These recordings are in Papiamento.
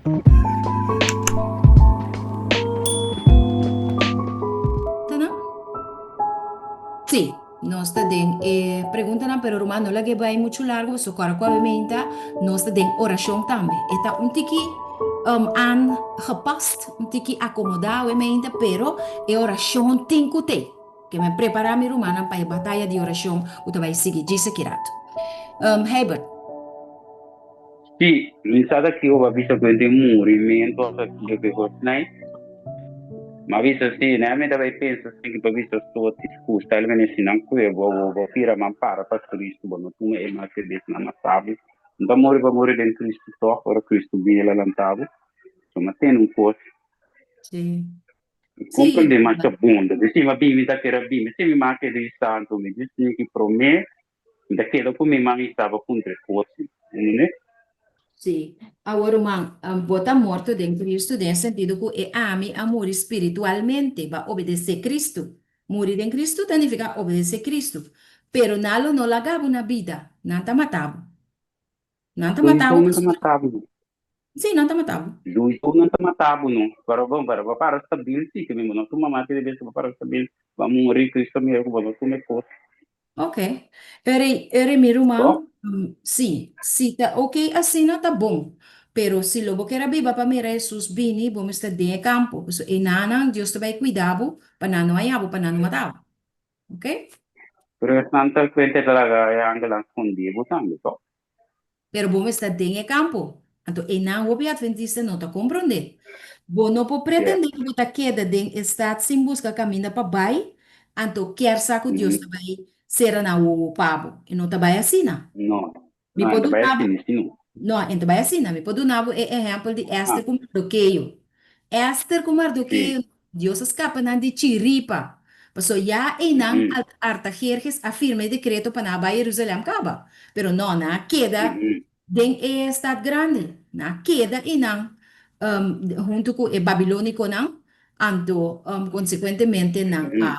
Sí, nos ta den e preguntanan, pero ruman no lag'é bai muchu largu, pasobra ku ora ku a menta nos ta den orashon tambe. E ta un tiki aangepast, un tiki akomodá awe menta, pero e orashon tin ku t'ei. Ke mi a prepará mi rumannan pa e bataya di orashon ku ta bai sigui djis aki ratu. Herbert. Sí, mi sa ta kiko bo a bisa ku e tin murimentu òf kiko ku e kos nai. Mi a bisa sí, nai mi ta bai pensa sí ku bo a bisa soti ku style mene si nan kue bo, bo bo bira man para pa Kristu, bo no tuma e mas e bes nan mas sabi. No ta muri pa muri den Kristu tòg, ora Kristu bini el a lanta bo. So mi a tene un kos. Sí. Comprende masha bon. Di si mi a bin mi ta kere bin, si mi mama keda i santu, mi di si ki prome mi ta keda ku mi mama i staba puntra e kos, entende? Sí. Awor ruman, bo ta morto den Cristo den e sentido ku e ami a muri spiritualmente, bo a obedesé Cristo. Muri den Cristo ta nifiká obedesé Cristo. Pero nan lo no laga bo na bida, nan ta mata bo. Nan ta mata bo Sowieso nan ta pasobra. mata bo. Sí, nan ta mata bo. Sowieso nan ta mata bo no. Pero bon, pero bo para stabil sí, ke mi bo no tuma mas di bes, bo para stabil, bo a muri, Cristo mira ku bo no tuma e kos. Ok. Eri, eri mi Bo? ruman, sí, si ta ok asina ta bon. Pero si lo bo kier a biba pa mira Hesus bini, bo mester den e kampo. Pasobra enanan Dios ta bai kuida bo pa nan no haña bo, pa nan no mata bo. Ok? Pero esnan ta kuenta ta laga e angelnan skondí bo tambe, to? Pero bo mester den e kampo. Anto einan hopi adventista no ta komprondé. Bo no por pretendé ku bo ta keda den e stat sin buska kaminda pa bai, anto kier sa ku Dios ta bai sera nan wowo pa bo. E no ta bai asina. No, Mi no, por e ta bai duna bo, asina, si no. no, e ta bai asina. Mi por duna bo e ehèmpel di Ester ku Mardokeo. Ester ku Mardokeo, Dios a skapa nan di chiripa. Pasobra ya einan Artajerjes a firma e dekreto pa nan a bai Jerusalèm kaba. Pero no, nan a keda den e stat grandi. Nan a keda einan huntu ku e babilónikonan, anto konsekuentemente nan a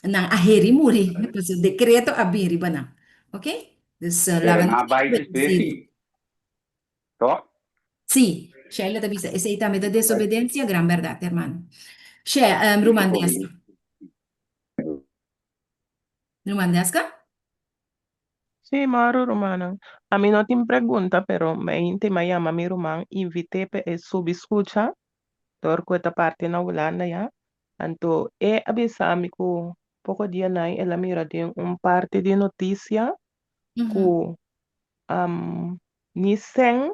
nan a heri muri, pasobra dekreto a bin riba nan. Oke? Dus Pero laga nan nos a bai despues sí. Toch? Sí, Sheila ta bisa, esei tambe ta desobedensia, gran bèrdat, hermano. She, ruman Deska. Ruman Deska? Sí, moro rumannan. Ami no tin pregunta, pero mi intima yama mi ruman invit'é pa e subi skucha, dor ku e ta parti na Hulanda ya. Anto e a bisa mi ku poko dia nai el a mira den un parti di notisia ku Ni sen,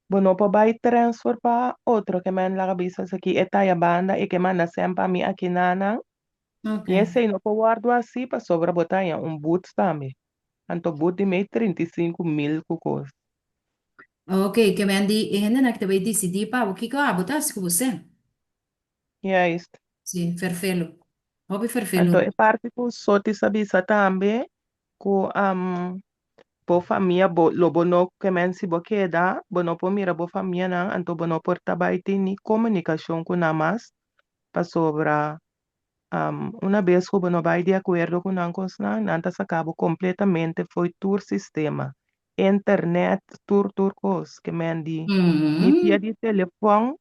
bo no por bai transfer pa otro ke men laga bisa esaki e taya banda e ke manda sen pa mi aki nanan. I esei no por wòrdu hasi pasobra bo ta haña un but tambe. Anto but di mei 35.000 ku kos. Ok, ke men di e hendenan ki ta bai disidí pa bo kiko abo ta hasi ku bo sen. Juist. Sí, ferfelu. Hopi ferfelu. Anto e parti ku Sotis a bisa tambe ku bo famia bo lo bo no ke men si bo keda bo no por mira bo famianan anto bo no por ta bai tin ni komunikashon ku nan mas pasobra una bes ku bo no bai di akuerdo ku nan kosnan nan ta saka bo kompletamente fo'i tur sistema internet tur tur kos ke men di ni via di telefòn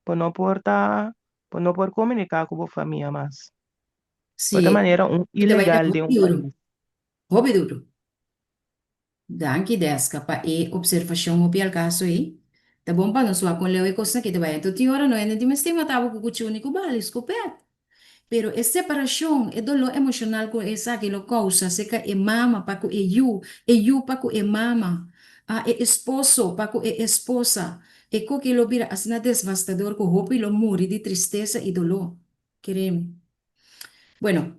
bo no por ta bo no por komuniká ku bo famia mas bo ta Sí, manera un e ta bai ta ilegal den hopi un duru. pais. Hopi duru. Danki Deska pa e observacion hopi al caso ei. Ta bon pa nos wak con leu e cosnan ki ta bai. Anto tin ora no hende tin mester mata bo cu cuchiu ni cu bala i scopet. Pero e separacion, e dolor emocional cu esaki lo causa cerca e mama pa cu e yu, e yu pa cu e mama, ah e esposo pa cu e esposa, e koki lo bira asina desvastador cu hopi lo muri di tristesa i dolor. Keremi. Bueno,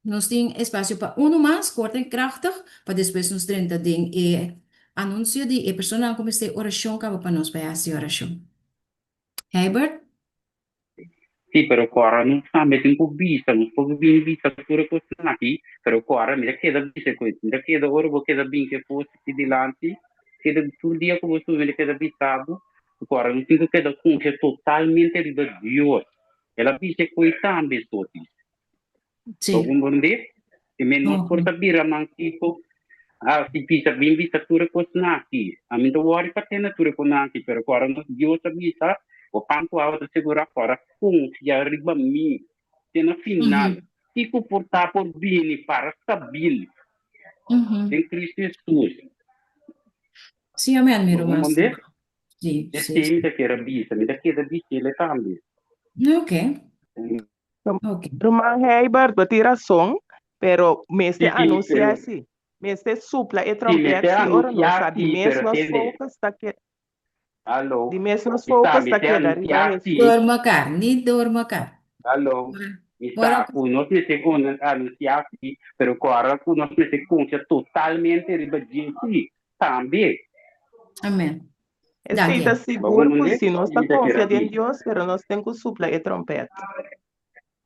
nos tin espacio pa uno mas, kort en krachtig, pa despues nos drenta den e anuncio di e personanan ku mester oracion kaba pa nos bai hasi oracion. Herbert? Sí, pero kora nos tambe tin ku bisa, nos por bini bisa tur e kosnan aki, pero kora mi ta keda bisa e kos, mi ta keda ora bo keda bin ku e kos aki dilanti, keda tur dia ku bo subi mi ta keda bisa bo, Kora nos tin ku keda konfia totalmente riba Dios. El a bisa e koi tambe, Sotis. Bo Sí. komprondé? I men nos por ta bira man kiko. Hasi bisa bin bisa tur e kosnan aki. Ami ta wòri pa tende tur e kosnan aki, pero ku ora nos Dios a bisa, Bo pan ku awa ta segurá, ku ora konfia riba mi te na final. Kiko por ta por bini para stabil den Cristo Hesus. Sí, amén, mi Bo ruman comprende? stima. Sí, sí, Esei mi sí. ta kier a bisa, mi ta keda bis'el tambe. Ok, ok. Ruman Heibert, bo tin rason, pero mester Sí, sí, anuncia pero sí. Mester supla e sí, trompet mester sí ora nos anuncia sa. Di sí, mes pero nos tende. focus ta ke, Aló, di mes nos mi sa, focus ta mester keda riba anuncia sí. Hesus. Door mekaar, niet door mekaar. Aló, mi Ora sa ku nos mester anunsiá sí, pero ku ora ku nos mester konfia totalmente riba dje sí tambe. Amén. Esei ta Danki. Bo sigur ku comprende? si nos ta Mi ta kere konfia den bisa. Dios, pero nos tin ku supla e trompet.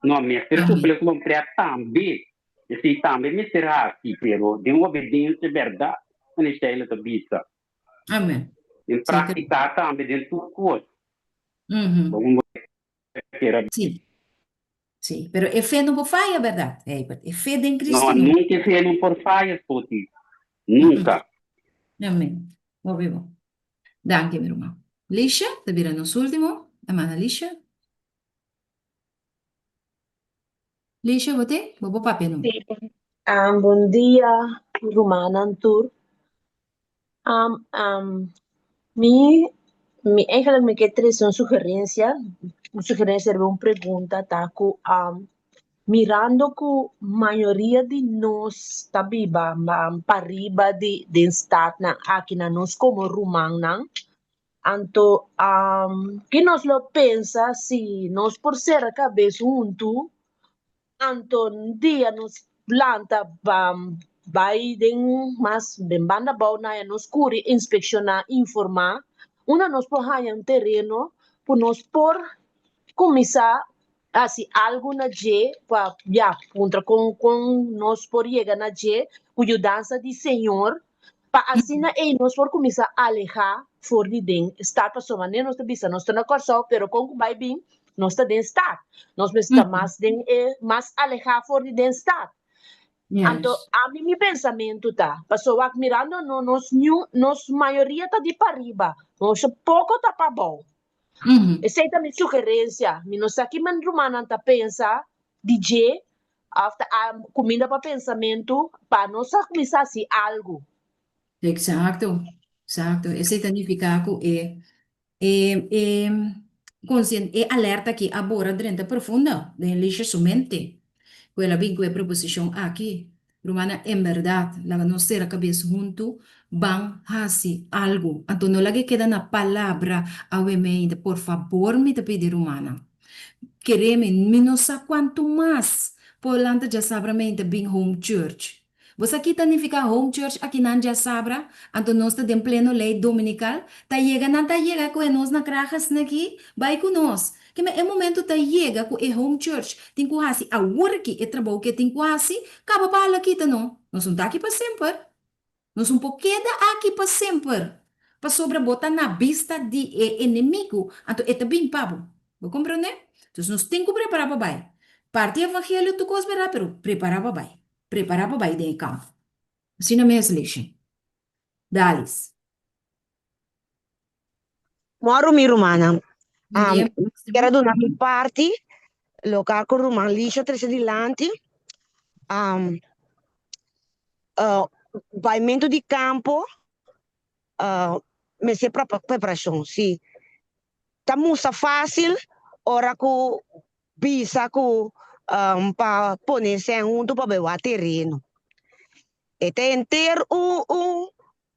No, mester Amén. supla e trompet tambe. Esei tambe mester hasi, pero den obedensia bèrdat, manera Sheila ta bisa. Amén. Den Zeker. praktiká tambe den tur kos. Bo kera. Sí. Sí, pero e fe no por faya, berdad, Heibert? E fe den No, Cristo no. nunca e fe no por faya, Soti. Nunca. Amén. Hopi bon. Danki, mi ruman. Lisha, ta bira nos ultimo. Hermana Lisha. Lisha, bo te? Bo por papia numa. Sí. Bon dia, rumannan tur. Mi, mi eigenlijk mi ke trese un sugerencia, un sugerencia riba un pregunta ta ku mirando ku mayoria di nos ta biba pariba di den stadnan aki na nos komo rumannan, anto ki nos lo pensa si nos por sera kabes huntu Anto un dia nos planta bai den mas den banda abou na nos kuri inspekshoná informá unda nos por haña un tereno ku nos por kuminsá hasi algu na dje pa ya puntra kon kon nos por yega na dje ku yudansa di Señor pa asina ei nos por kuminsá alehá for di den stad pasobra manera nos ta bisa nos ta na Kòrsou pero kon ku bai bin nos ta den stad nos mester ta mas den e mas alehá for di den stad anto ami mi pensamentu ta pasobra wak mirando no nos niun nos mayoria ta di pariba nos poko ta pabou esei ta mi sugerensia mi no sa ki men rumannan ta pensa di dje Of ta kuminda pa pensamentu pa nos a kuminsá hasi algu. Eksakto, eksakto. Esei ta nifiká ku e e e konsien e alerta aki a bora drenta profundo den Elisha su mente ku el a bin ku e proposishon aki. Rumannan, en bèrdat, laga nos sera kabes huntu, ban hasi algu. Anto no laga e keda na palabra awe meinda. Por fabor mi ta pidi rumannan. Kere mi, mi no sa cuanto mas por lanta djasabra meinta bin home church. Bo sa ki ta nifica home church akinan djasabra? Anto nos ta den pleno ley dominical? Ta yega nan ta yega cu e nos na krages aki? Bay cu nos. Keme e momento ta yega cu e home church tin cu haci awor aki e trabou cu e tin cu haci, caba pa hala kita no. Nos no ta aki pa semper. Nos un por keda aki pa semper, pasobra bo ta na bista di e enemigu, anto e ta bin pa bo. Bo komprendé? Entonces nos tin ku prepará pa bai. Parti evangelio tur kos bèrdat, pero prepará pa bai. Prepará pa bai den e kampo. Asina mes, Lisha. Dalis. Moro mi rumannan. Bon dia, Mi kier a duna mi parti loke ku ruman Lisha trese dilanti. Baimentu di kampo mester preparashon. Si ta mustra fásil ora ku bisa ku pa pone sèn huntu pa bai wak tereno. E ta henter un un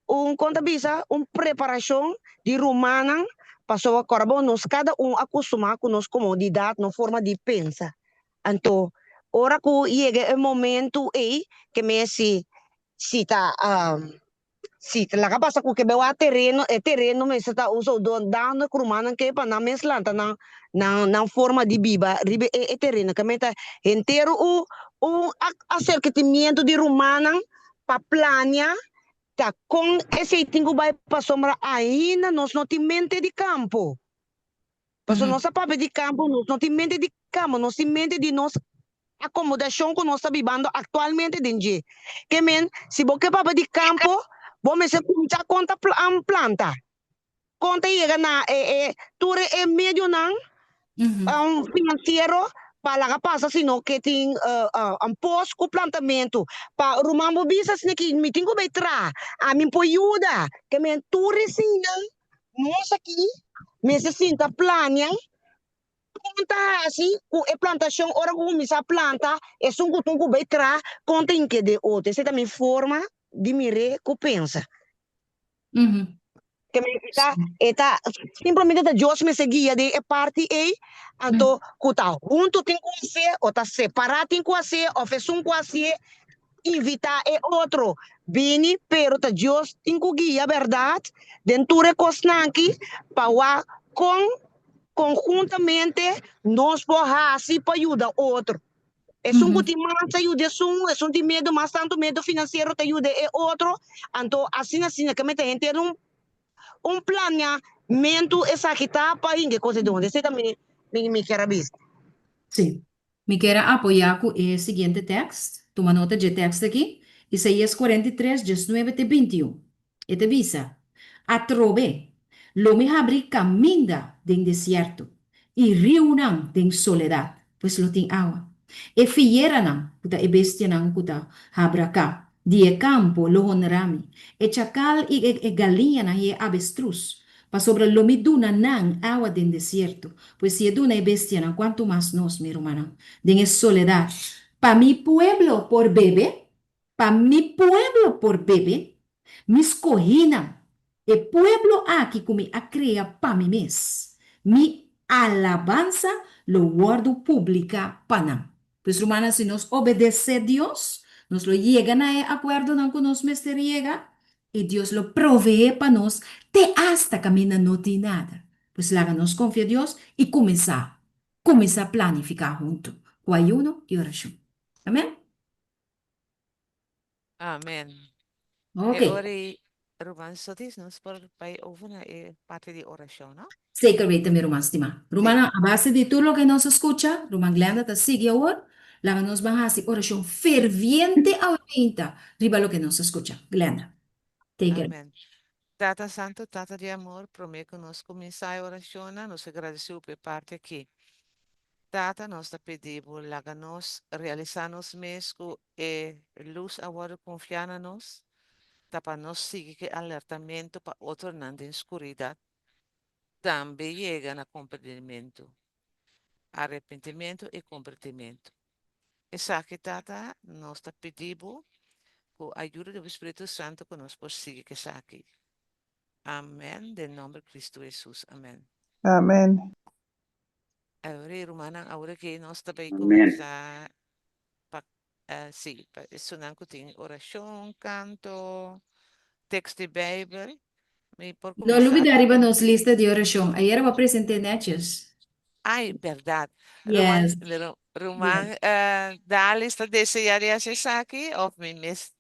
Un kon ta bisa un preparashon di rumannan pasobra kòrda bo nos kada un a kustumá ku nos komodidat, nos forma di pensa. Anto ora ku yega e momentu ei ke mes si si ta si ta laga pasa ku ke bewa tereno e tereno mester ta usa dando ku rumannan ke pa nan mes lanta nan nan nan forma di biba riba e tereno ke mester henter un un aserkatimiento di rumannan pa plania ta kon esei tin ku bai pasobra ainda nos no tin mente di kampo. Pasobra nos a papia di kampo, nos no tin mente di kampo, nos tin mente di nos akomodashon ku nos ta bibando aktualmente den dje. Ke men, si bo ke papia di kampo, bo mester kuminsá konta planta. Kon ta yega na e e tur e medionan finansiero pa laga pasa sino ke tin un pos ku plantamentu pa ruman bo bisa asina ki mi tin ku bai traha ami por yuda ke men tur eseinan nos aki mester sinta plania kon ta hasi ku e plantashon ora ku kuminsá planta esun ku tin ku bai traha kon ta inkede otro esei ta mi forma di mir'é ku pensa. Ke men e ta e ta simplemente ta Dios mester guia den e parti ei, anto ku ta huntu tin ku hasié o ta separá tin ku hasié òf esun ku hasié invitá e otro bini, pero ta Dios tin ku guia bèrdat den tur e kosnan aki pa wak kon konhuntamente nos por hasi pa yuda otro. Esun ku tin mas ta yuda esun, esun tin miedu mas tantu miedu finansiero ta yuda e otro, anto asina asina ke mester henter un un planeamentu esaki ta pa hinka e kos di donde. Esei ta mi mi kier a bisa. Sí. Mi kier a apoyá ku e siguiente tèkst. Tuma nota dje tèkst aki, Isaías 43, 19 te 21. E ta bisa, Atrobe, lo mi habri kaminda den desierto i riunan den soledat, pues lo tin awa. E fieranan, ku ta e bestianan ku ta habraká, di e kampo lo honrá mi, e chakal i e galiñanan i e abestrus, pasobra lo mi duna nan awa den desierto. Pues si e duna e bestianan, kuantu mas nos, mi rumannan, den e soledat, pa mi pueblo por bebe? Pa mi pueblo por bebe, mi skohínan, e pueblo aki ku mi a krea pa mi mes, mi alabansa lo wòrdu publiká pa nan. Pues rumannan, si nos obedesé Dios, nos lo yega na e akuerdonan ku nos mester yega, i Dios lo proveé pa nos te asta kaminda no tin nada. Pues laga nos konfia Dios i kuminsá, kuminsá planifiká huntu ku ayuno i orashon. Amèn. Amen. Ok. E ora ei, ruman Sotis, nos por bai over na e parti di orashon, no? Zeker weten, mi ruman stimá. Rumannan, a base di tur loke nos a skucha, ruman Glenda ta sigui awor, laga nos ban hasi orashon ferviente awe meinta riba loke nos a skucha. Glenda, take it away. Amen. Tata Santu, Tata di amor, promé ku nos kuminsá e orashonnan, nos a gradisí bo pa e parti akí. Tata, nos ta pidi bo laga nos realisá nos mes ku e lus a wòrdu konfiá na nos, ta pa nos sigui ku e alertamentu pa otronan den skuridat tambe yega na komprendimentu, arepentimentu i kombertimentu. Esaki, Tata, nos ta pidi bo ku ayuda di bo Spiritu Santu ku nos por sigui ku esaki. Amèn, den nòmber Kristu Hesus. Amèn. Amèn. Awor, rumannan, awor ke nos ta bai Amén. kuminsá pa, sí, pa esunnan ku tin orashon, kanto, tekst di Beibel, mi por No kuminsá lubidá ku riba nos lista di orashon. Ayera bo a present'é nètjes. Ai, bèrdat. Ruman, Yes. ruman, Yes. Dalis ta deseá di hasi esaki òf mi mes?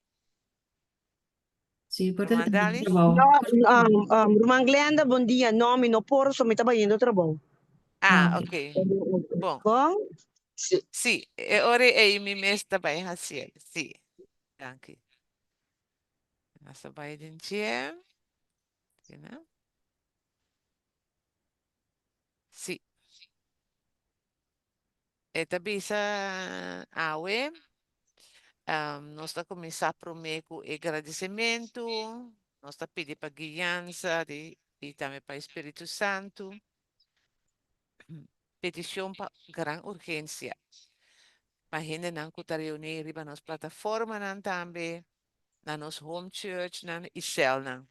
Sí, por ta Ruman den Dalis? trabou. No, ruman Glenda, bon dia. No, mi no por, so mi ta bayendo trabou. Ah, Ok. ok. Bon. Bon? Sí, sí, e ora ei mi mes ta bai hasié. Sí, danki. Nos ta bai den dje. Asina. Sí. E ta bisa awe, nos ta kuminsá promé ku e gradisimentu, nos ta pidi pa guiansa di i tambe pa e Spiritu Santu, petishon pa gran urgensia pa hendenan ku ta reuní riba nos plataformanan tambe, na nos home churchnan i sèlnan,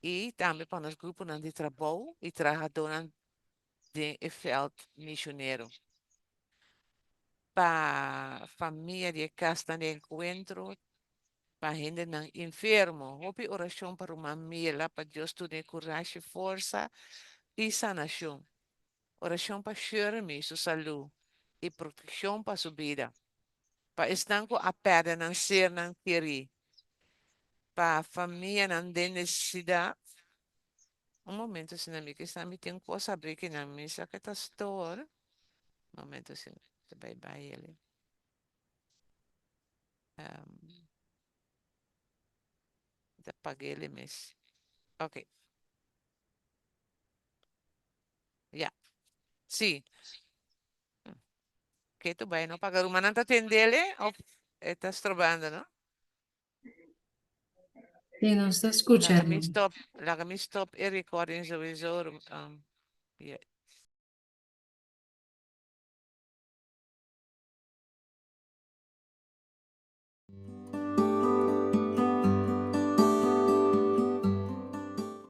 i tambe pa nos gruponan di trabou i trahadónan den e veld misionero. Pa famia di e casnan di encuentro, pa hendenan enfermo. Hopi oracion pa ruman Mila, pa Dios dun'e curashi, forsa y sanacion. Oracion pa Shermy su salud y proteccion pa su bida. Pa esnan cu a perde nan sernan keri. Pa famianan den necesidad. Un momento si mi kisa mi tin cos abri ki nan mi sa ke ta store. Momento si ta bay bay ele. Um, ta pag'é mes. Ok. Ja. Sí. Ke tu bai no paga rumannan ta tendele of e ta strobando, no? Sí, nos ta skucha. Laga mi stop, laga mi stop e recording sowieso. Um, yeah.